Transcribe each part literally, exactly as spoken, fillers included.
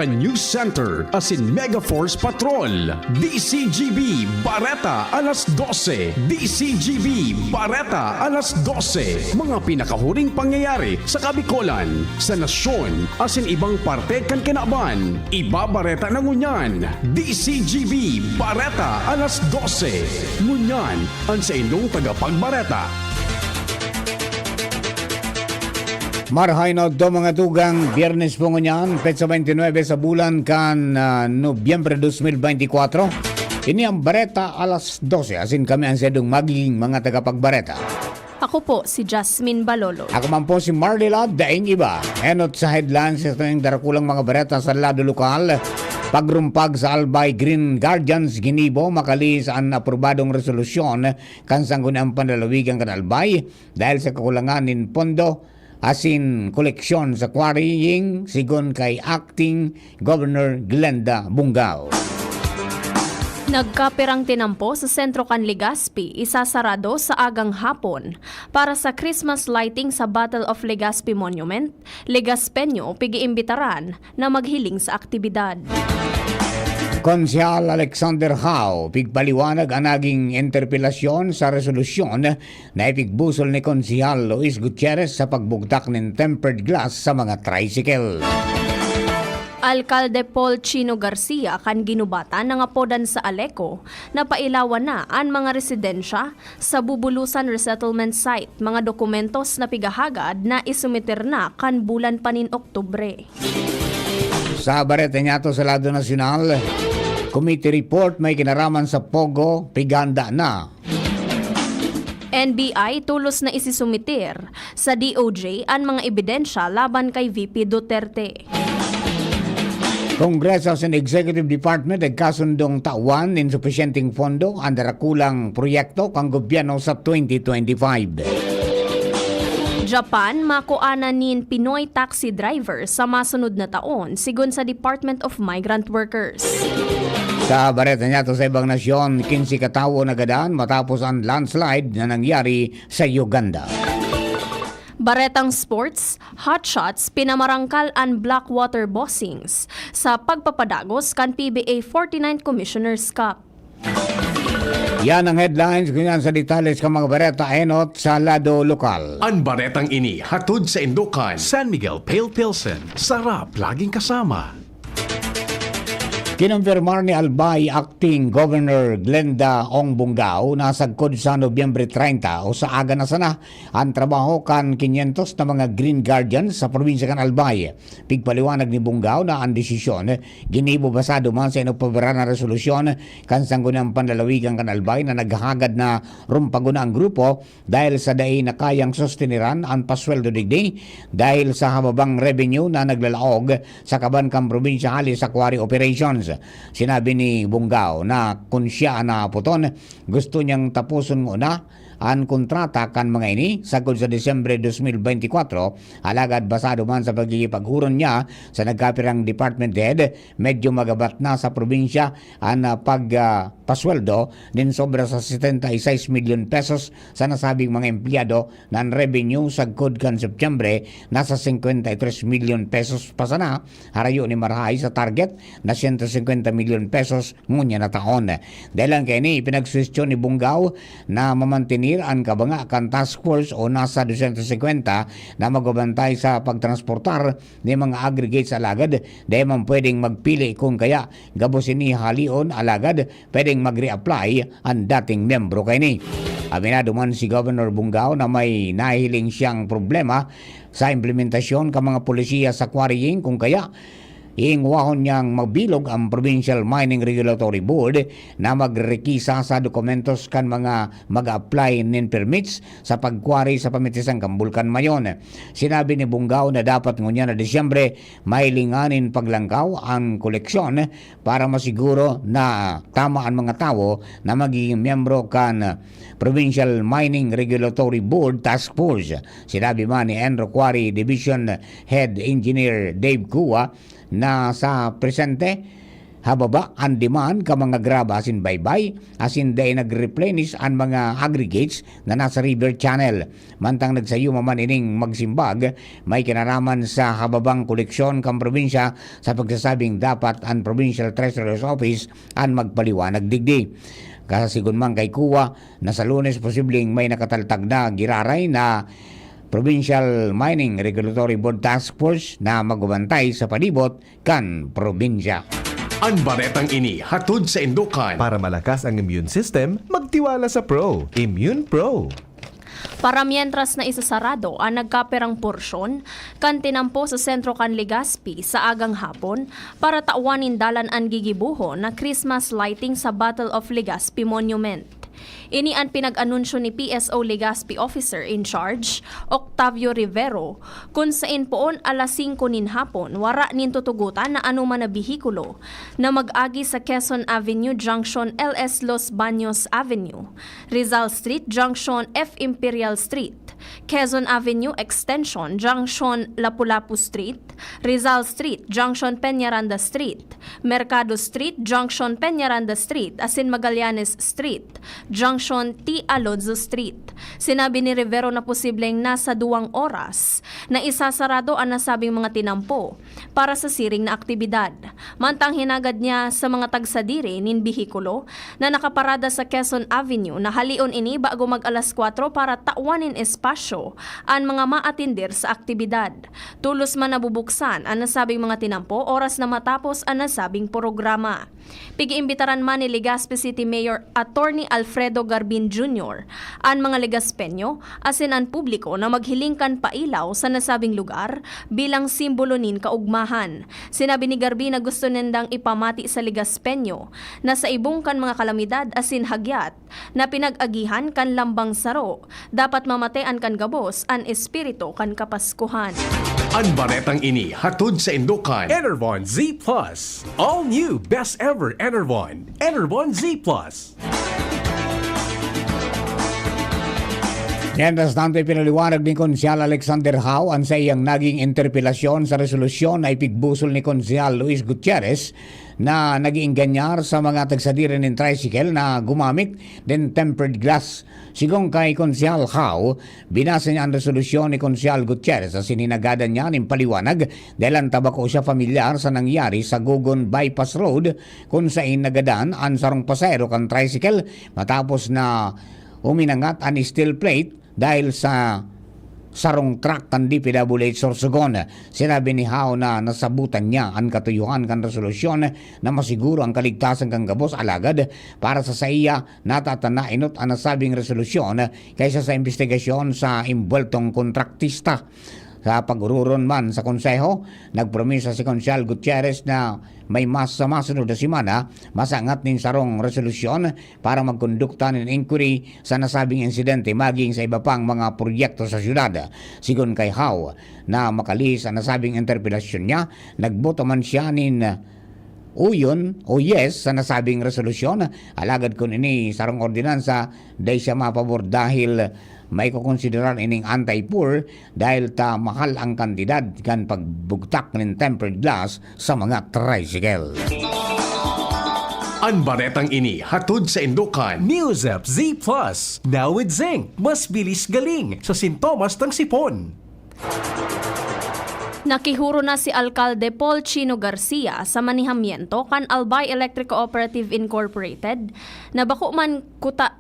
News Center asin Mega Force Patrol. D C G B Bareta alas dose. D C G B Bareta alas dose. Mga pinakahuring pangyayari sa Kabikolan, sa nasyon, asin ibang parte kan kinaban. Ibabareta na ngunyan. D C G B Bareta alas dose. Ngunyan, an saindong tagapagbareta. Marahay na udto, mga tugang. Biyernes po ngunyan, petsa twenty-nine sa bulan kan, ah, Nobyembre dos mil beintikwatro. Ini ang Bareta alas dose, asin kami ang saindong magiging mga tagapagbareta. Ako po si Jasmine Balolo. Ako man po si Marley Love, daing iba. Enot sa headlines, ito yung darakulang mga bareta sa lado lokal. Pagrumpag sa Albay Green Guardians, ginibo, makalihis an aprobadong resolusyon kan Sangguniang Panlalawigan kan Albay dahil sa kakulangan nin pondo asin koleksyon sa quarrying, sigon kay Acting Governor Glenda Bungao. Nagkapirang tinampo sa sentro kan Legazpi, isasarado sa agang hapon para sa Christmas lighting sa Battle of Legazpi Monument. Legazpeño pigiimbitaran na maghiling sa aktibidad. Konsehal Alexander Hao pigpaliwanag an naging interpelasyon sa resolusyon na ipigbusol ni Konsehal Luis Gutierrez sa pagbugtak nin tempered glass sa mga tricycle. Alkalde Paul Chino Garcia kan Guinobatan, nangapodan sa Aleco, napailawan na an mga residensya sa Bubulusan Resettlement Site, mga dokumentos na pigahagad na isumiter na kan bulan pa nin Oktubre. Sa bareta niyato sa lado nasyonal, committee report may kinaraman sa pogo, pighanda na. N B I tolos na isisumiter sa D O J an mga ebidensya laban kay V P Duterte. Kongreso asin Executive Department nagkasundong tawan nin supisyenteng pondo an darakulang proyekto kan gobyerno sa twenty twenty-five. Japan, makuanan nin Pinoy taxi driver sa masunod na taon, sigon sa Department of Migrant Workers. Sa bareta niyato sa ibang nasyon, kinse katawo nagadan matapos an landslide na nangyari sa Uganda. Baretang sports, hotshots, pinamarangkal an Blackwater Bossings sa pagpapadagos kan P B A forty-ninth Commissioner's Cup. Yan ang headlines. Ngunyan sa detalles kan mga bareta, enot sa lado lokal. An baretang ini hatod saindo kan San Miguel Pale Pilsen, sarap laging kasama. Kinumpirmar ni Albay Acting Governor Glenda Ong Bungao na sagkod sa Nobyembre treinta o sa aga na sana an trabaho kan quinientos na mga Green Guardians sa probinsya kan Albay. Pigpaliwanag ni Bungao na an desisyon ginibo basado man sa inopobra na resolusyon kan Sangguniang Panlalawigan kan Albay na naghahagad na rumpagon na ang grupo dahil sa dai na kayang sosteniran an pasweldo digdi dahil sa hababang revenue na naglalaog sa kaban kan probinsya hali sa quarry operations. Sinabi ni Bungao na kun siya an naaputon, gusto niyang taposon ngona an kontrata kan mga ini sagkod sa Disyembre dos mil beintikwatro, alagad basado man sa pagkikipag-uron niya sa nagkapirang department head, medyo magabat na sa probinsya an, ah, pag, ah, pasweldo nin sobra sa setenta y seis milyon pesos sa nasabing mga empleyado na an revenue sagkod kan Setyembre nasa singkwenta y tres milyon pesos pa sana, harayo ni marahay sa target na siyento singkwenta milyon pesos ngunyan na taon. Dahil lang kaini, ipinagsuhestyon ni Bungao na mamantenir an kabanga kan task force o nasa dosyentos singkwenta na magbabantay sa pagtransportar nin mga aggregates, alagad dai man pwedeng magpili kun kaya gabos ini halion, alagad pwedeng mag-reapply an dating miyembro kaini. Aminado man si Governor Bungao na may nahihiling siyang problema sa implementasyon kan mga polisiya sa quarrying, kun kaya hingwahon niyang mabilog ang Provincial Mining Regulatory Board na magrekisa sa dokumentos kan mga mag-a-apply nin permits sa pag-quarry sa pamitisan kan Bulkan Mayon. Sinabi ni Bungao na dapat ngunyan na Disyembre mahilingan nin paglangkaw an koleksyon para masiguro na tama an mga tawo na magiging miyembro kan Provincial Mining Regulatory Board Task Force. Sinabi man ni Enro Quarry Division Head Engineer Dave Cua na sa presente, hababa an demand kan mga graba asin baybay, asin dai nag-replenish an mga aggregates na nasa river channel. Mantang nagsayuma man ining magsimbag, may kinaraman sa hababang koleksyon kan probinsya sa pagsasabing dapat an Provincial Treasurer's Office an magpaliwanag digdi. Kasigon man kay COA, na sa Lunes posibleng may nakataltag na giraray na Provincial Mining Regulatory Board Task Force na magbabantay sa palibot kan probinsya. An baretang ini hatod sa Indokan. Para malakas ang immune system, magtiwala sa Pro. Immune Pro. Para mientras na isasarado an nagkaperang porsyon kan tinampo sa sentro kan Legazpi sa agang hapon para tawan nin dalan an gigibohon na Christmas lighting sa Battle of Legazpi Monument. Ini an pinag-anunsyo ni P S O Legazpi Officer in Charge, Octavio Rivero, kun sain poon alas singko nin hapon wara nin tutugotan na anoman na behikulo na mag-agi sa Quezon Avenue Junction L S Los Baños Avenue, Rizal Street Junction F Imperial Street, Quezon Avenue Extension Junction Lapu-Lapu Street, Rizal Street Junction Peñaranda Street, Mercado Street Junction Peñaranda Street asin Magallanes Street Junction T. Alonzo Street. Sinabi ni Rivero na posibleng nasa duwang oras na isasarado an nasabing mga tinampo para sa siring na aktibidad. Mantang hinagad niya sa mga tagsadiri nin behikulo na nakaparada sa Quezon Avenue na haleon ini bago mag-alas kwatro para tawan nin espasyo an mga maatender sa aktibidad. Tolos man nabubuksan an nasabing mga tinampo oras na matapos an nasabing programa. Pig-iimbitaran man ni Legazpi City Mayor Attorney Alfredo Garbin Junior an mga Legazpeño asin an publiko na maghiling kan pailaw sa nasabing lugar bilang simbolo nin kaugmahan. Sinabi ni Garbin na gusto nindang ipamati sa Legazpeño na sa ibong kan mga kalamidad asin hagyat na pinag-agihan kan lambang saro, dapat mamatean kan gabos an espiritu kan Kapaskuhan. An baretang ini hatod sa Indokan. Enervon Z Plus. All new best ever Enervon. Enervon Z Plus. Mientras tanto, ipinaliwanag ni Konsehal Alexander Hao an saiyang naging interpelasyon sa resolusyon na ipigbusol ni Konsehal Luis Gutierrez na nag-iingganyar sa mga tagsadiri nin tricycle na gumamit nin tempered glass. Sigon kay Konsehal Hao, binasa niya an resolusyon ni Konsehal Gutierrez asin hinagadan niya nin paliwanag dahil an tabako siya pamilyar sa nangyari sa Gogon Bypass Road kun sain nagadan an sarong pasahero kan tricycle matapos na uminangat an steel plate dahil sa sarong truck kan D P W H Sorsogon. Sinabi ni Hao na nasabutan niya an katuyohan kan resolusyon na masiguro an kaligtasan kan gabos, alagad para sa saiya, natatan na enot an nasabing resolusyon kaysa sa imbestigasyon sa imbuweltong kontraktista. Sa pag-ororon man sa Konseho, nagpromisa si Konsehal Gutierrez na may mas sa masunod na semana, masangat nin sarong resolusyon para magkondukta nin inquiry sa nasabing insidente maging sa iba pang mga proyekto sa syudad. Sigon kay Hao, na makalihis an nasabing interpelasyon niya, nagboto man siya nin uyon o yes sa nasabing resolusyon, alagad kun ini sarong ordinansa, dai siya mapabor dahil maikokonsiderar ining anti-poor dahil ta mahal ang kantidad kan pagbugtak nin tempered glass sa mga tricycle. An baretang ini hatod sa Indokan. News App Z Plus. Now with zinc. Mas bilis galing sa sintomas ng sipon. Nakihuro na si Alkalde Paul Chino Garcia sa manihamiento kan Albay Electric Cooperative Incorporated na bako man kuta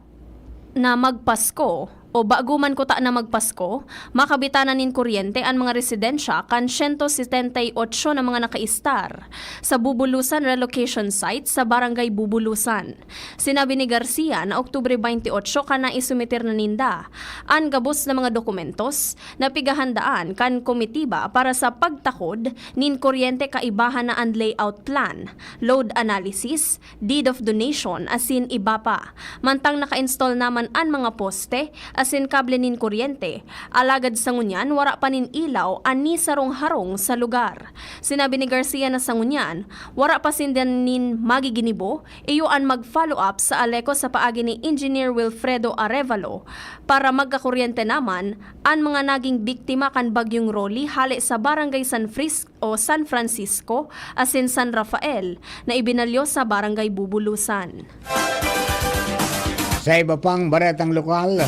na magpasko o bago man kuta na magpasko, makabitanan nin kuryente an mga residensya kan siyento setenta y otso na mga nakaistar sa Bubulusan Relocation Site sa Barangay Bubulusan. Sinabi ni Garcia na Oktubre baynte otso kan naisumiter na ninda an gabos na mga dokumentos na pighahandaan kan komitiba para sa pagtakod nin kuryente, kaibahan na an layout plan, load analysis, deed of donation asin iba pa. Mantang naka-install naman an mga poste asin kable nin kuryente, alagad sa ngunyan wara pa nin ilaw an ni sarong harong sa lugar. Sinabi ni Garcia na sa ngunyan, wara pa sinda nin magiginibo, iyo an mag-follow up sa ALECO sa paagi ni Engineer Wilfredo Arevalo para magkakuryente naman an mga naging biktima kan Bagyong Rolly hale sa Barangay San Fris-, o San Francisco asin San Rafael na ibinalyo sa Barangay Bubulusan. Sa iba pang baretang lokal,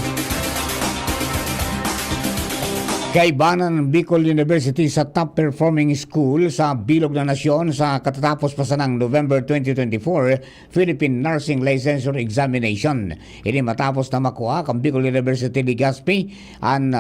kaibanan ang Bicol University sa top performing school sa bilog na nasyon sa katatapos pa sanang November twenty twenty-four Philippine Nursing Licensure Examination. Ini matapos na makua kan Bicol University Legazpi an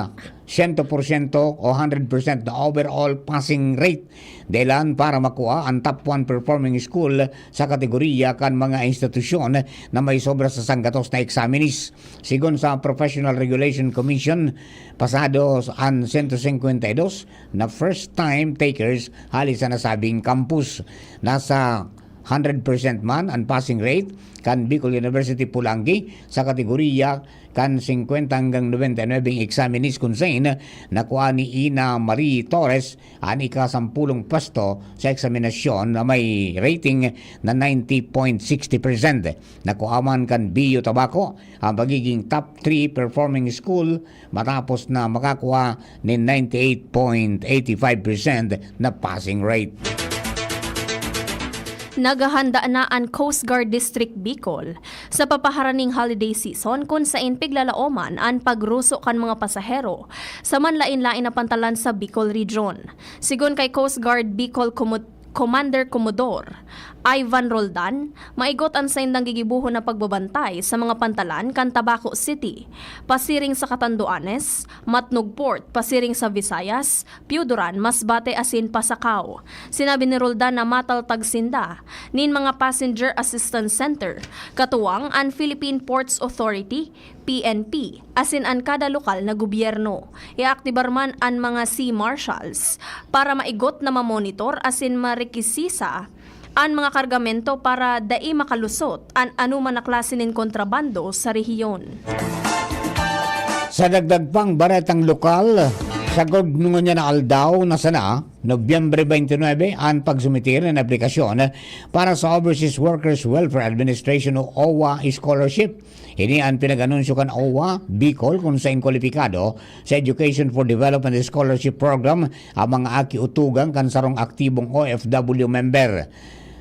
sento porsyento o hundred percent na overall passing rate. Dahilan para makua an top one performing school sa kategorya kan mga institusyon na may sobra sa sanggatos na examinees. Sigon sa Professional Regulation Commission, pasado an sento singkwenta y dos na first-time takers hali sa nasabing campus. Nasa hundred percent man an passing rate kan Bicol University Polangui sa kategorya kan singkwenta hanggang nobenta y nuebe examinees, kun sain nakua ni Ina Marie Torres an ikasampulong pwesto sa eksaminasyon na may rating na ninety point sixty percent. Nakua man kan B U Tabaco ang pagiging top three performing school matapos na makakua nin ninety eight point eighty five percent na passing rate. Naghahanda na an Coast Guard District Bicol sa papaharaning holiday season, kun sain piglalaoman an pagruso kan mga pasahero sa manlaen-laen na pantalan sa Bicol Region. Sigon kay Coast Guard Bicol Commod-, Commander Commodore Ivan Roldan, maigot an saindang gigibohon na pagbabantay sa mga pantalan kan Tabaco City, pasiring sa Catanduanes, Matnog Port, pasiring sa Visayas, Pioduran, Masbate asin Pasacao. Sinabi ni Roldan na mataltag sinda nin mga Passenger Assistance Center, katuwang an Philippine Ports Authority, P N P, asin an kada lokal na gobyerno. Iaktibar man an mga sea marshals para maigot na mamonitor asin marekisisa an mga kargamento para dai makalusot an anoman na klase nin kontrabando sa rehiyon. Sa dagdag pang baretang lokal, sagkod ngunyan na aldaw na sana, Nobyembre twenty-nine, an pagsumitir nin aplikasyon para sa Overseas Workers Welfare Administration o OWWA Scholarship. Ini an pinag-anunsyo kan OWWA Bicol, kun sain kwalipikado sa Education for Development Scholarship Program ang mga aki o tugang kan sarong aktibong O F W member.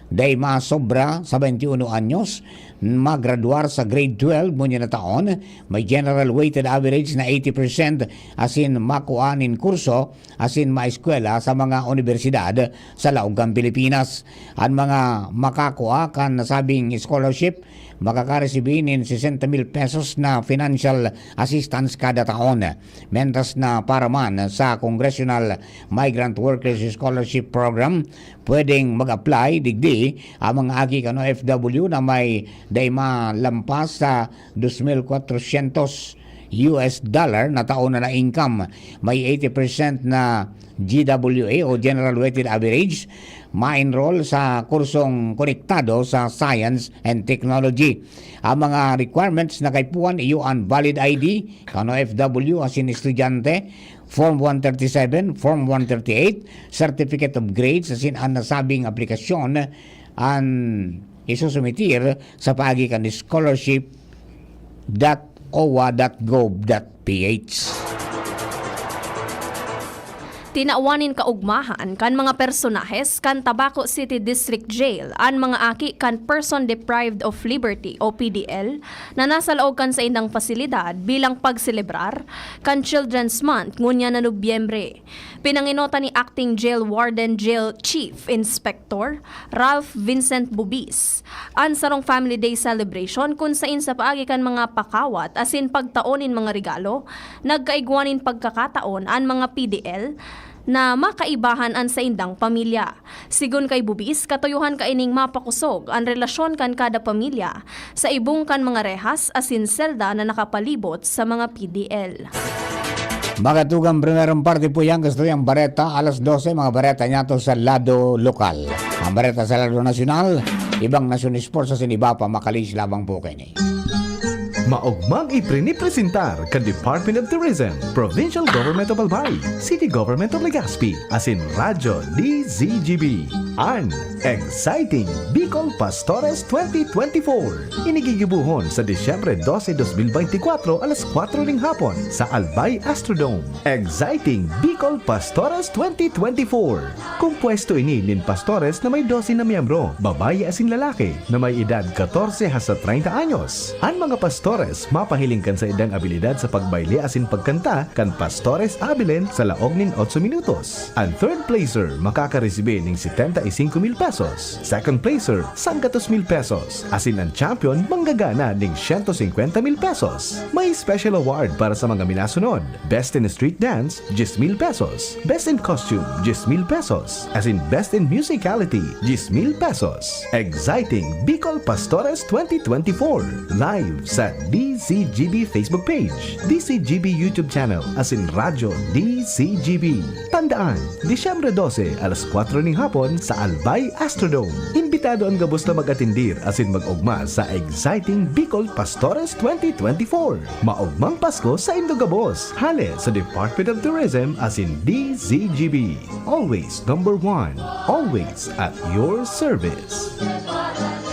Dai masobra sa twenty-one anyos, magradwar sa grade twelve ngunyan na taon, may general weighted average na eighty percent asin makua nin kurso asin maeskwela sa mga unibersidad sa laog kan Pilipinas. An mga makakua kan nasabing scholarship makakaresibi nin sesenta mil pesos na financial assistance kada taon. Mentras na para man sa Congressional Migrant Workers Scholarship Program, pwedeng mag-apply digdi ang mga aki kan O F W na may dai malampas sa dos mil kwatrosyentos U S dollar na taon na income. May eighty percent na G W A o General Weighted Average, ma-enroll sa kursong konektado sa Science and Technology. Ang mga requirements na kaipuhan iyo an valid I D kan O F W asin estudyante, Form one thirty-seven, Form one thirty-eight, Certificate of Grades asin an nasabing aplikasyon an isusumitir sa paagi kan scholarship dot owa dot gov dot P H. Tinawan nin kaugmahan kan mga personahes kan Tabaco City District Jail an mga aki kan Person Deprived of Liberty o P D L na nasa laog kan saindang pasilidad bilang pagselebrar kan Children's Month ngunyan na Nobyembre. Pinanginota ni Acting Jail Warden Jail Chief Inspector Ralph Vincent Bubis an sarong Family Day celebration kun sain sa paagi kan mga pakawat asin pagtao nin mga regalo, nagkaigwa nin pagkakataon an mga P D L na makaibahan an saindang pamilya. Sigon kay Bubis, katuyohan kaining mapakosog an relasyon kan kada pamilya sa ibong kan mga rehas asin selda na nakapalibot sa mga P D L. Mga tugang, primerong parte po yan, kasto yung bareta, alas dose, mga bareta niya to sa lado lokal. Ang bareta sa lado nasyonal, ibang nasyon sports sa siniba pa, makalis labang po kayo ni. Maogmang iprinipresentar kan Department of Tourism, Provincial Government of Albay, City Government of Legazpi, asin Radyo D Z G B, an Exciting Bicol Pastores twenty twenty-four. Inigigibohon sa Disyembre dose, dos mil beintikwatro, alas kwatro ning hapon sa Albay Astrodome. Exciting Bicol Pastores twenty twenty-four. Kompuesto ini nin pastores na may dose na miyembro, babayi asin lalaki, na may edad katorse hasta treinta anyos. An mga pastores mapahiling kan saindang abilidad sa pagbayle asin pagkanta kan Pastores Abilene sa laog nin otso minutos. An third placer makakaresibi nin setenta y cinco mil pesos, second placer, sanggatos mil pesos, asin an champion manggagana nin siyento singkwenta mil pesos. May special award para sa mga minasunod: Best in Street Dance, diyes mil pesos. Best in Costume, diyes mil pesos. Asin Best in Musicality, diyes mil pesos. Exciting Bicol Pastores twenty twenty-four. Live sa D Z G B Facebook page, D Z G B YouTube channel, asin Radyo D Z G B. Tandaan, Disyembre dose, alas kwatro ning hapon sa Albay Astrodome. Imbitado an gabos na mag-atendir asin mag-ogma sa Exciting Bicol Pastores twenty twenty-four. Maogmang Pasko sa indo gabos. Hale sa Department of Tourism asin D Z G B. Always number one. Always at your service.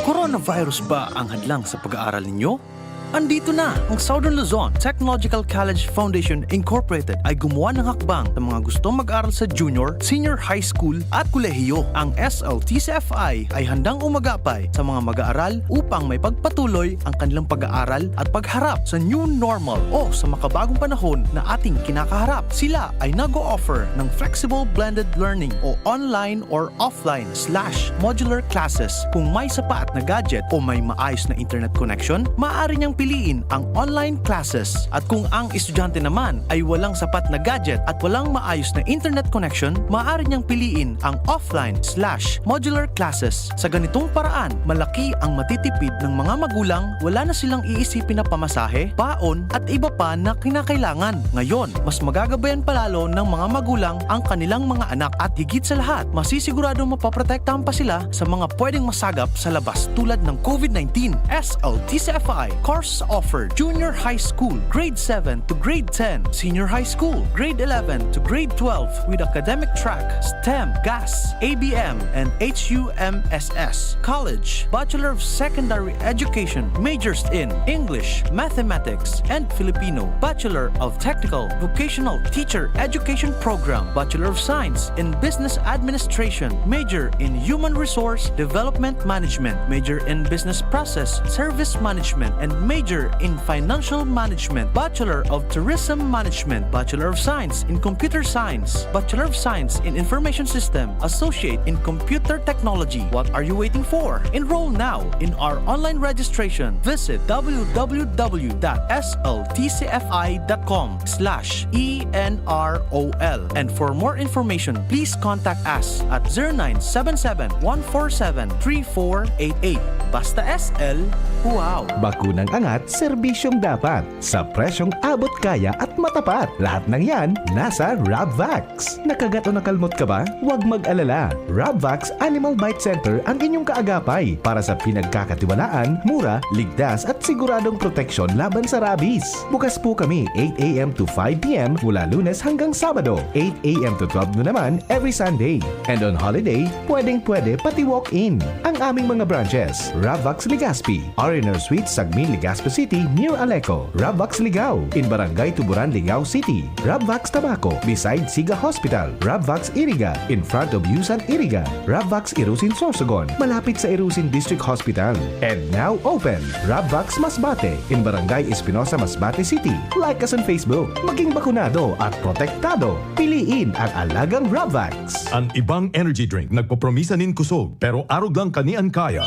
Coronavirus ba ang hadlang sa pag-aaral ninyo? Andito na! Ang Southern Luzon Technological College Foundation Incorporated ay gumawa ng hakbang sa mga gustong mag-aral sa junior, senior high school at kolehiyo. Ang S L T C F I ay handang umagapay sa mga mag-aaral upang maipagpatuloy ang kanilang pag-aaral at pagharap sa new normal o sa makabagong panahon na ating kinakaharap. Sila ay nag-o-offer ng flexible blended learning o online or offline slash modular classes. Kung may sapat na gadget o may maayos na internet connection, maaari niyang piliin ang online classes. At kung ang estudyante naman ay walang sapat na gadget at walang maayos na internet connection, maaari niyang piliin ang offline slash modular classes. Sa ganitong paraan, malaki ang matitipid ng mga magulang, wala na silang iisipin na pamasahe, baon, at iba pa na kinakailangan. Ngayon, mas magagabayan palalo ng mga magulang ang kanilang mga anak at higit sa lahat, masisiguradong mapoprotektahan pa sila sa mga pwedeng masagap sa labas tulad ng COVID nineteen. S L T C F I course offered: junior high school, grade seven to grade ten, senior high school, grade eleven to grade twelve, with academic track STEM, GAS, A B M, and H U M S S. College, Bachelor of Secondary Education, majors in English, Mathematics, and Filipino, Bachelor of Technical Vocational Teacher Education Program, Bachelor of Science in Business Administration, major in Human Resource Development Management, major in Business Process Service Management, and major in Financial Management, Bachelor of Tourism Management, Bachelor of Science in Computer Science, Bachelor of Science in Information System, Associate in Computer Technology. What are you waiting for? Enroll now in our online registration. Visit w w w dot s l t c f i dot com slash e n r o l. And for more information, please contact us at zero nine seven seven, one four seven, three four eight eight. Basta S L, wow! Bakunang angat, serbisyong dapat, sa presyong abot kaya at matapat. Lahat ng yan, nasa Rabvax. Nakagat o nakalmot ka ba? Huwag mag-alala. Rabvax Animal Bite Center ang inyong kaagapay para sa pinagkakatiwalaan, mura, ligtas at siguradong proteksyon laban sa rabies. Bukas po kami eight a m to five p m mula Lunes hanggang Sabado, eight a m to twelve noon naman every Sunday. And on holiday, pwedeng-pwede pati walk-in. Ang aming mga branches: Rabvax Legazpi, R and R Suites, Sagmin, Legazpi City, near Aleco; Rabvax Ligao, in Barangay Tuburan, Ligao City; Rabvax Tabaco, beside Siga Hospital; Rabvax Iriga, in front of Yusan Iriga; Rabvax Irusin, Sorsogon, malapit sa Irusin District Hospital. And now open, Rabvax Masbate, in Barangay Espinosa, Masbate City. Like us on Facebook. Maging bakunado at protektado. Piliin ang alagang Rabvax. An ibang energy drink nagpopromisa nin kusog, pero arog lang kani an kaya.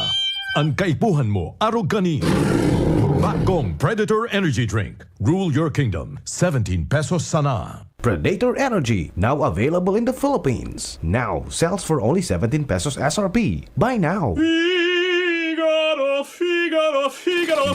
An kaipuhan mo, arog kani. Bagong Predator Energy Drink. Rule your kingdom. Seventeen pesos sana. Predator Energy, now available in the Philippines. Now sells for only seventeen pesos S R P. Buy now. Figaro,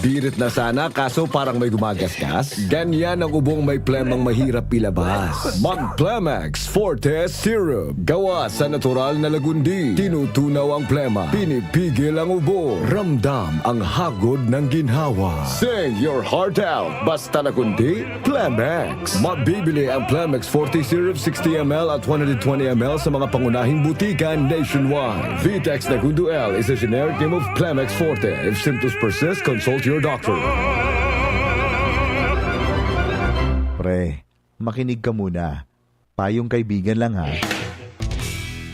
Birit na sana, kaso parang may gumagasgas. Ganyan ang ubong may plemang mahirap ilabas. Mag Plemex Forte Syrup. Gawa sa natural na lagundi. Tinutunaw ang plema. Pinipigil ang ubo. Ramdam ang hagod ng ginhawa. Sing your heart out. Basta lagundi, Plemex. Mabibili ang Plemex Forte Syrup sixty M L at one hundred twenty M L sa mga pangunahing butika nationwide. Vitex Nagundo L is a generic name of Plemex Forte. If symptoms persist, consult your doctor. Pre, makinig ka muna. Payong kaibigan lang, ha.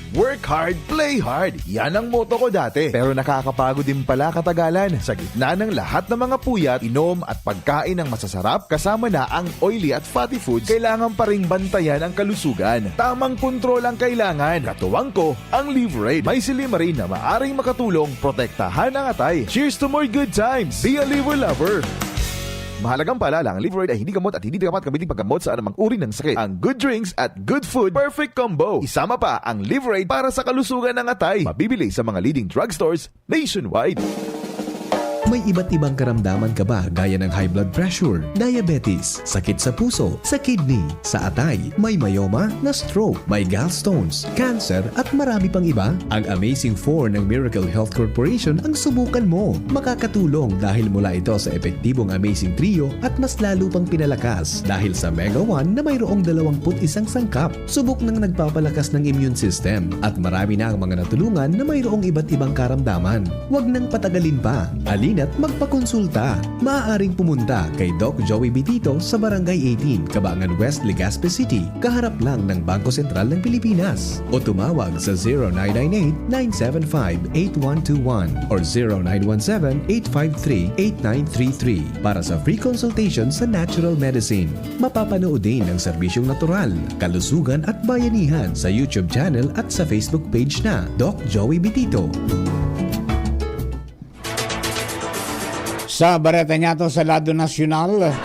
Work hard, play hard. Yan ang motto ko dati. Pero nakakapagod din pala katagalan. Sa gitna ng lahat ng mga puyat, inom at pagkain ng masasarap, kasama na ang oily at fatty foods, kailangan pa ring bantayan ang kalusugan. Tamang kontrol ang kailangan. Katuwang ko, ang Liverade. May silymarin na maaring makatulong protektahan ang atay. Cheers to more good times! Be a Liver Lover! Mahalagang paalala, ang Liverade ay hindi gamot at hindi dapat gamitin paggamot sa anumang uri ng sakit. Ang good drinks at good food, perfect combo. Isama pa ang Liverade para sa kalusugan ng atay. Mabibili sa mga leading drugstores nationwide. May iba't ibang karamdaman ka ba, gaya ng high blood pressure, diabetes, sakit sa puso, sa kidney, sa atay, may myoma, na-stroke, may gallstones, cancer, at marami pang iba? Ang Amazing Four ng Miracle Health Corporation ang subukan mo. Makakatulong dahil mula ito sa epektibong Amazing Trio at mas lalo pang pinalakas dahil sa Mega One na mayroong dalawampu't isang sangkap. Subok nang nagpapalakas ng immune system at marami na ang mga natulungan na mayroong iba't ibang karamdaman. Huwag nang patagalin pa. Halina't magpakonsulta. Maaaring pumunta kay Doc Joey Bitito sa Barangay eighteen, Cabangan West, Legazpi City, kaharap lang ng Bangko Sentral ng Pilipinas. O tumawag sa zero nine nine eight, nine seven five, eight one two one or zero nine one seven, eight five three, eight nine three three para sa free consultation sa natural medicine. Mapapanood din ang serbisyong natural, kalusugan at bayanihan sa YouTube channel at sa Facebook page na Doc Joey Bitito. Sa bareta niya to sa lado nasyonal,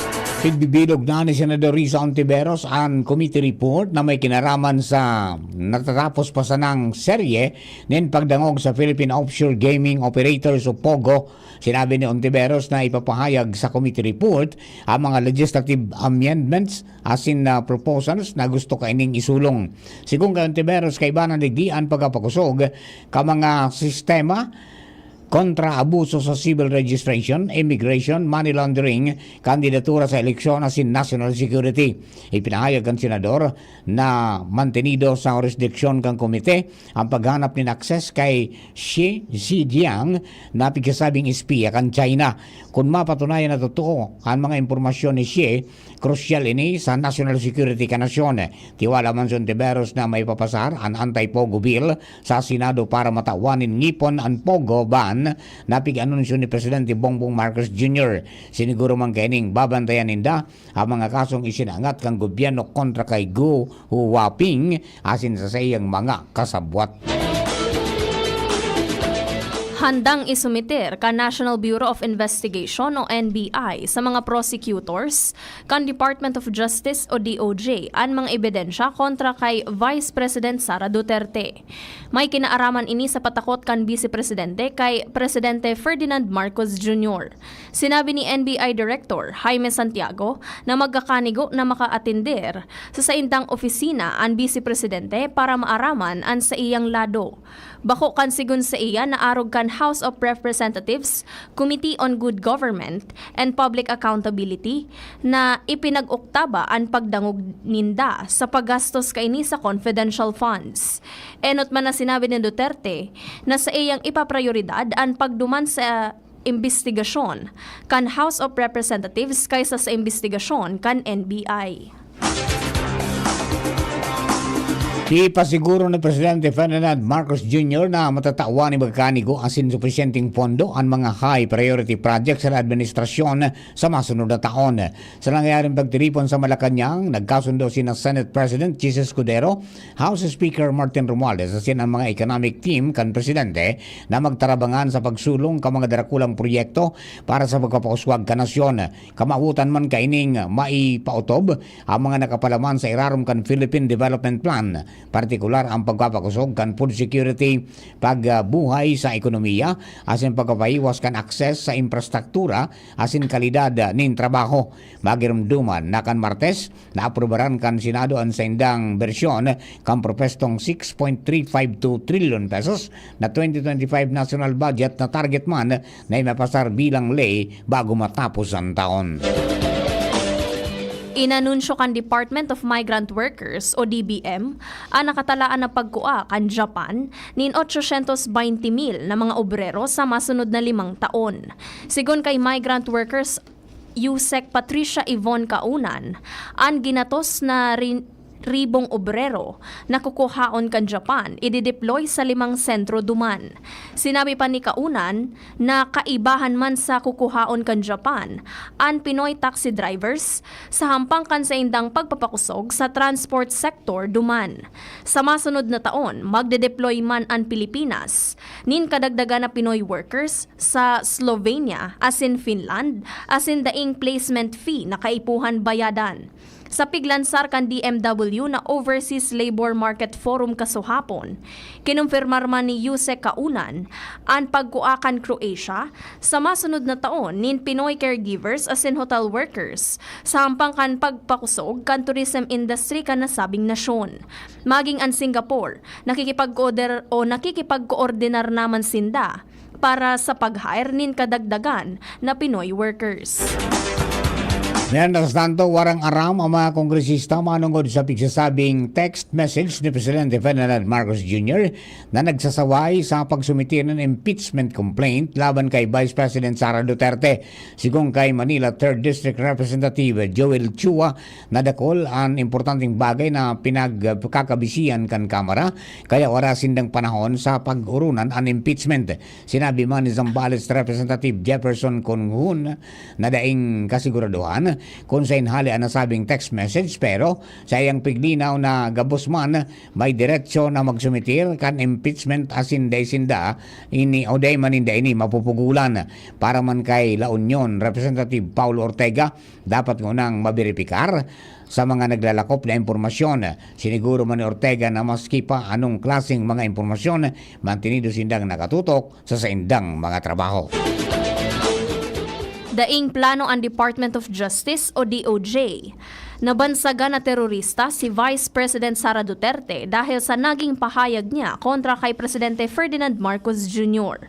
pigbibilog na ni Senador Risa Ontiveros an committee report na may kinaraman sa natatapos pa sanang serye nin pagdangog sa Philippine Offshore Gaming Operators o POGO. Sinabi ni Ontiveros na ipapahayag sa committee report ang mga legislative amendments asin na proposals na gusto kaining isulong. Sigon kay Ontiveros, kaiba na digdi an pagkapakosog ka mga sistema kontra abuso sa civil registration, immigration, money laundering, kandidatura sa eleksyon asin national security. Ipinahayag kan senador na mantenido sa hurisdiksyon kan komite ang paghanap nin access kay Shi Zhijiang na pigsasabing espiya kan China. Kun mapatunayan na totoo an mga impormasyon ni Shi, krusyal ini sa national security kan nasyon. Tiwala man si Ontiveros na maipapasar an anti-pogo bill sa Senado para matawan nin ngipon an pogo ban na pig-anunsyo ni Presidente Bongbong Marcos Junior. Siniguro man kaining babantayan ninda ang mga kasong isinangat kan gobyerno kontra kay Gu Huaping asin sa saiyang mga kasabwat. Handang isumiter kan National Bureau of Investigation o N B I sa mga prosecutors kan Department of Justice o D O J an mga ebidensya kontra kay Vice President Sara Duterte. May kinaaraman ini sa patakot kan Bise Presidente kay Presidente Ferdinand Marcos Junior. Sinabi ni N B I Director Jaime Santiago na magkakanigo na makaatender sa saindang opisina an Bise Presidente para maaraman an saiyang lado. Bako kan sigon saiya na arog kan House of Representatives Committee on Good Government and Public Accountability na ipinag-oktaba an pagdangog ninda sa paggastos kaini sa confidential funds. Enot man na sinabi ni Duterte na saiyang ipaprioridad an pagduman sa imbestigasyon kan House of Representatives kaysa sa imbestigasyon kan N B I. Ipasiguro ni Presidente Ferdinand Marcos Junior na matatawan nin magkakanigo asin supisyenteng pondo an mga high priority projects sa administrasyon sa masunod na taon. Sa nangyayaring pagtiripon sa Malacañang, nagkasundo sina Senate President Chiz Escudero, House Speaker Martin Romualdez asin ang mga economic team kan presidente na magtarabangan sa pagsulong kan mga darakulang proyekto para sa pagpapauswag kan nasyon. Kamawotan man kaining maipaotob ang mga nakapalaman sa irarom kan Philippine Development Plan. partikular ang pagpapakosog kan food security, pagbuhay sa ekonomiya, asin pagpapahiwas kan akses sa infrastruktura asin kalidad nin trabaho. Magirumduman na kan Martes, naaprubaran kan Senado an saindang bersyon kan propwestong six point three five two trillion pesos na twenty twenty-five national budget na target man na mapasar bilang ley bago matapos an taon. Inanunsyo kan Department of Migrant Workers o D B M an nakatalaan na pagkua kan Japan nin otosyentos baynte mil na mga obrero sa masunod na limang taon. Sigon kay Migrant Workers Usec Patricia Yvonne Kaunan, an ginatos na rin ribong obrero na kukuhaon kan Japan idideploy sa limang sentro duman. Sinabi pa ni Kaunan na kaibahan man sa kukuhaon kan Japan an Pinoy taxi drivers sa hampang kan saindang pagpapakosog sa transport sector duman. Sa masunod na taon, magdedeploy man an Pilipinas nin kadagdagan na Pinoy workers sa Slovenia asin Finland asin daing placement fee na kaipuhan bayadan. Sa piglansar kan D M W na Overseas Labor Market Forum kasuhapon, kinumpirmar man ni Usec Kaunan an pagkua kan Croatia sa masunod na taon nin Pinoy caregivers asin hotel workers sa hampang kan pagpakosog kan tourism industry kan nasabing nasyon. Maging an Singapore, nakikipag-order o nakikipagkoordinar naman sinda para sa pag-hire nin kadagdagan na Pinoy workers. Mientras tanto, warang aram ang mga kongresista manungod sa pigsasabing text message ni Presidente Ferdinand Marcos Junior na nagsasaway sa pagsumitir ng impeachment complaint laban kay Vice President Sara Duterte. Sigon kay Manila Third District Representative Joel Chua, nadakol an importanteng bagay na pinagkakabisihan kan Kamara, kaya wara sindang panahon sa pag-urunan an impeachment. Sinabi man ni Zambales Representative Jefferson Congun na daing kasiguraduhan kun saen hale an nasabing text message, pero sa iyang piglinaw na gabos man may diretsyo na magsumitir kan impeachment asin dai sinda ini o dai man ninda ini mapupugulan. Para man kay La Union Representative Paulo Ortega, dapat ngunang maberipikar sa mga naglalakop na impormasyon. Siniguro man ni Ortega na maski pa anong klaseng mga impormasyon, mantinido sindang nakatutok sa saindang mga trabaho. Daing plano an Department of Justice o D O J. Nabansagan na terorista si Vice President Sara Duterte dahil sa naging pahayag niya kontra kay Presidente Ferdinand Marcos Junior.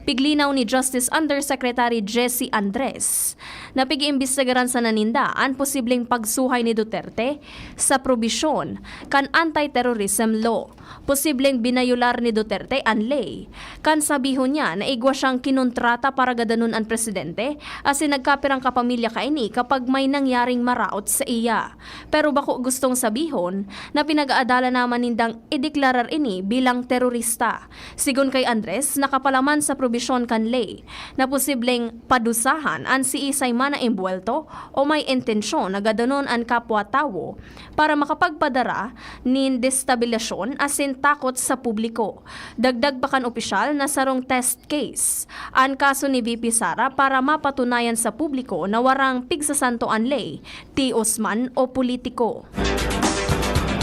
Piglinaw ni Justice Undersecretary Jesse Andres na pig-iimbestigaran sana ninda an posibleng pagsuhay ni Duterte sa probisyon kan anti-terrorism law. Posibleng binayolar ni Duterte an ley kan sabihon niya na igwa siyang kinontrata para gadanon an presidente asin nagkapirang kapamilya kaini kapag may nangyaring maraot sa iya. Pero bako gustong sabihon na pinag-aadalan naman nindang ideklarar ini bilang terorista. Sigon kay Andres, nakapalaman sa probisyon kan ley na posibleng padusahan an siisay man na embuwelto o may intensyon na gadanon an kapwa tawo para makapagpadara nin destabilasyon asin takot sa publiko. Dagdag pa kan opisyal na sarong test case an kaso ni V P Sara para mapatunayan sa publiko na warang pigsasanto an ley, tios man o politiko.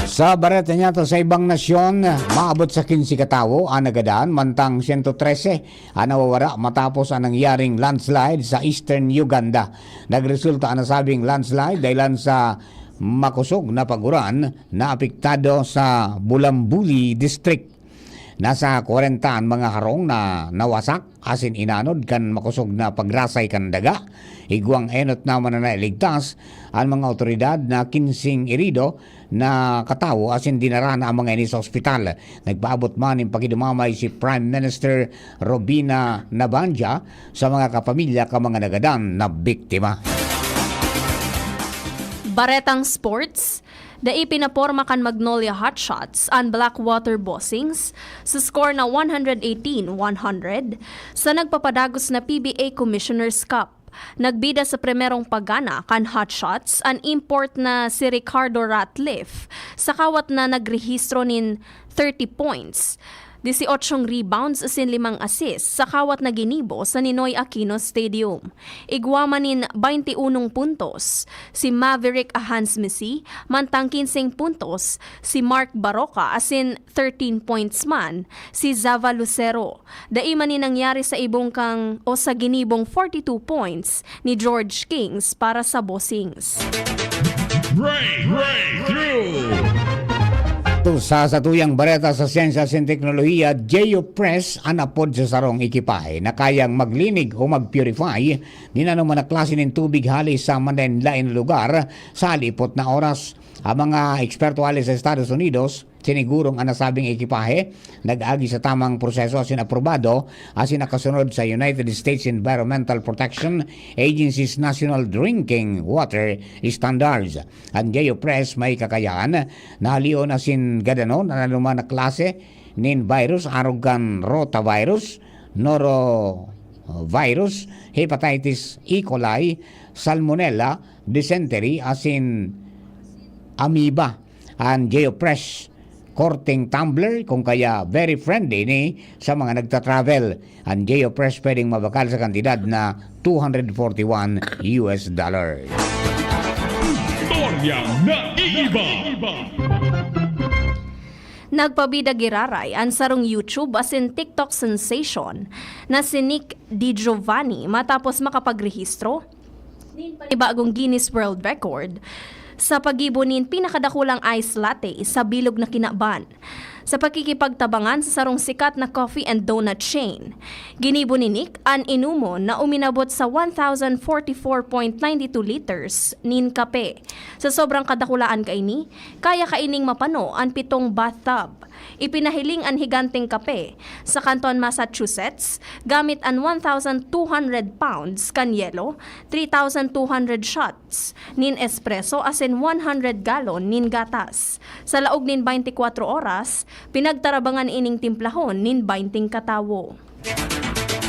Sa bareta niya to sa ibang nasyon, maabot sa kinse katawo ang nagadan, mantang siyento trese ang nawawara matapos ang nangyaring landslide sa Eastern Uganda. Nagresulta ang nasabing landslide dahilan sa makosog na pag-uran na apektado sa Bulambuli District. Nasa kwarenta an mga harong na nawasak asin inanod kan makosog na pagrasay kan daga. Igwang enot naman na nailigtas an mga awtoridad na kinseng erido na katawo asin dinara na ang mga ini sa ospital. Nagpaabot man nin pakidumamay si Prime Minister Robina Nabandia sa mga kapamilya kan mga nagadan na biktima. Baretang sports, dai pinaporma kan Magnolia Hotshots an Blackwater Bossings sa score na one hundred eighteen one hundred sa nagpapadagos na P B A Commissioner's Cup. Nagbida sa primerong pagana kan Hotshots an import na si Ricardo Ratliff sa kawat na nagrehistro nin thirty points. dieciocho rebounds asin limang assists sa kawat na ginibo sa Ninoy Aquino Stadium. Igwa man nin bainti unong puntos si Maverick Ahansmisi, mantang kinseng puntos si Mark Baroka asin thirteen points man si Zava Lucero. Dai man ni nangyari sa ibong kang o sa ginibong forty-two points ni George Kings para sa Bossings. Break, breakthrough! Ato sa satuyang bareta sa siyensya asin teknolohiya, Geopress an apod sa sarong ekipahe na kayang maglinig o mag-purify nin anoman na klase nin tubig hali sa manlaen-laen na lugar sa halipot na oras. Ang mga eksperto hali sa Estados Unidos, sinigurong an nasabing ekipahe nag-agi sa tamang proseso asin aprobado asin nakasunod sa United States Environmental Protection Agency's National Drinking Water Standards. An Geopress may kakayahan na halion asin gadanon an anoman na klase nin virus, arog kan rotavirus, norovirus, hepatitis E. coli, salmonella, dysentery asin amoeba. An Geopress, korteng tumbler, kung kaya very friendly ni sa mga nagta-travel. An Geopress pwedeng mabakal sa kantidad na two hundred forty-one U S dollars. Istoryang naiiba. Nagpabida giraray an sarong YouTube asin TikTok sensation na si Nick Di Giovanni matapos makapagrehistro nin panibagong Guinness World Record sa paggibo nin pinakadakulang ice latte sa bilog na kinaban. Sa pakikipagtabangan sa sarong sikat na coffee and donut chain, ginibo ni Nick an inumon na uminabot sa one thousand forty-four point nine two liters nin kape. Sa sobrang kadakulaan kaini, kaya kaining mapano an pitong bathtub. Ipinahiling an higanteng kape sa kanton Massachusetts gamit an one thousand two hundred pounds kan yelo, three thousand two hundred shots nin espresso asin one hundred galon nin gatas. Sa laog nin baintikwatro oras, pinagtarabangan ining timplahon nin bainting katawo.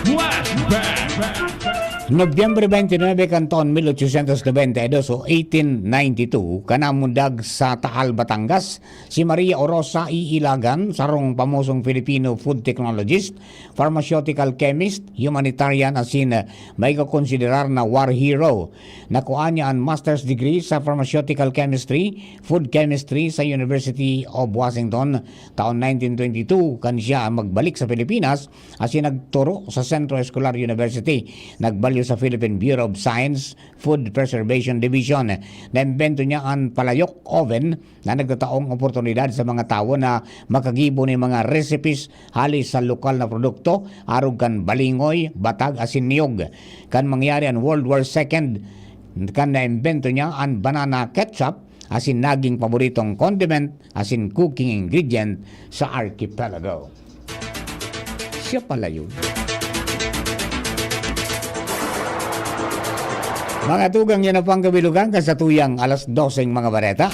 Flashback! Nobyembre twenty-nine kan taon eighteen ninety-two, kanamundag sa Taal, Batangas, si Maria Orosa y Ilagan, sarong pamosong Filipino food technologist, pharmaceutical chemist, humanitarian asin maikokonsiderar na war hero. Nakuha niya an master's degree sa pharmaceutical chemistry, food chemistry sa University of Washington taon nineteen twenty-two kan siya magbalik sa Pilipinas asin nagturo sa Centro Escolar University. Nagbalyo sa Philippine Bureau of Science Food Preservation Division. Naimbento niya an palayok oven na nagtataong oportunidad sa mga tawo na makagibo nin mga recipes hali sa lokal na produkto, arog kan balingoy, batag asin niyog. Kan mangyari an World War Second, kan naimbento niya an banana ketchup asin naging paboritong condiment asin cooking ingredient sa archipelago. Siya pala yun. Mga tugang, yan na po ang kabilugan kan satuyang alas doseng mga bareta.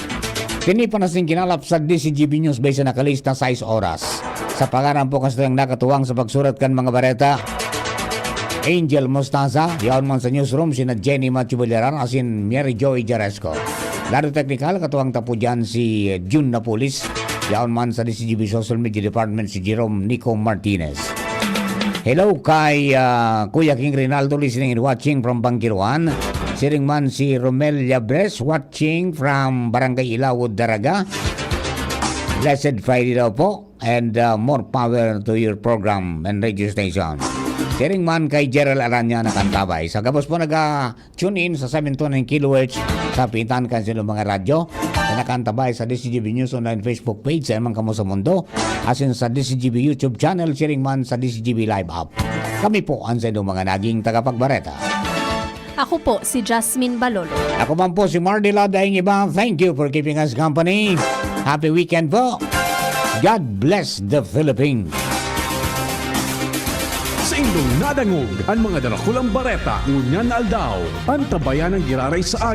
Tinipan na sing kinalap sa D C G B News Base na kalista sais oras. Sa pangaran po kan satuyang nakatuwang sa pagsurat kan mga bareta, Angel Mostaza, yaon man sa newsroom sina Jenny Matthew Baliran asin Mary Joy Jaresco. Lado teknikal, katuwang tapo dyan si Jun Napolis. Yaon man sa D C G B Social Media Department si Jerome Nico Martinez. Hello kay ah, Kuya King Rinaldo, listening and watching from Bangkiruan. Siring man si Romel Yabres, watching from Barangay Ilawod, Daraga. Blessed Friday daw po and uh, more power to your program and radio station. Siring man kay Gerald Aranya na kantabay. Sa gabos po naga-tune in sa seven two nine kilohertz sa pintan kan silo mga radyo. Na nakantabay sa D C G B News Online Facebook page sa imang kamo sa mundo. Asin sa D C G B YouTube channel, siring man sa D C G B Live app. Kami po ang sa inyong mga naging tagapagbareta. Ako po si Jasmine Balolo. Ako man po si Mardy Ladaing Iba. Thank you for keeping us company. Happy weekend po. God bless the Philippines. Sa indong nadangog an mga darakulang bareta ngunyan na aldaw. Antabayan ang giraray sa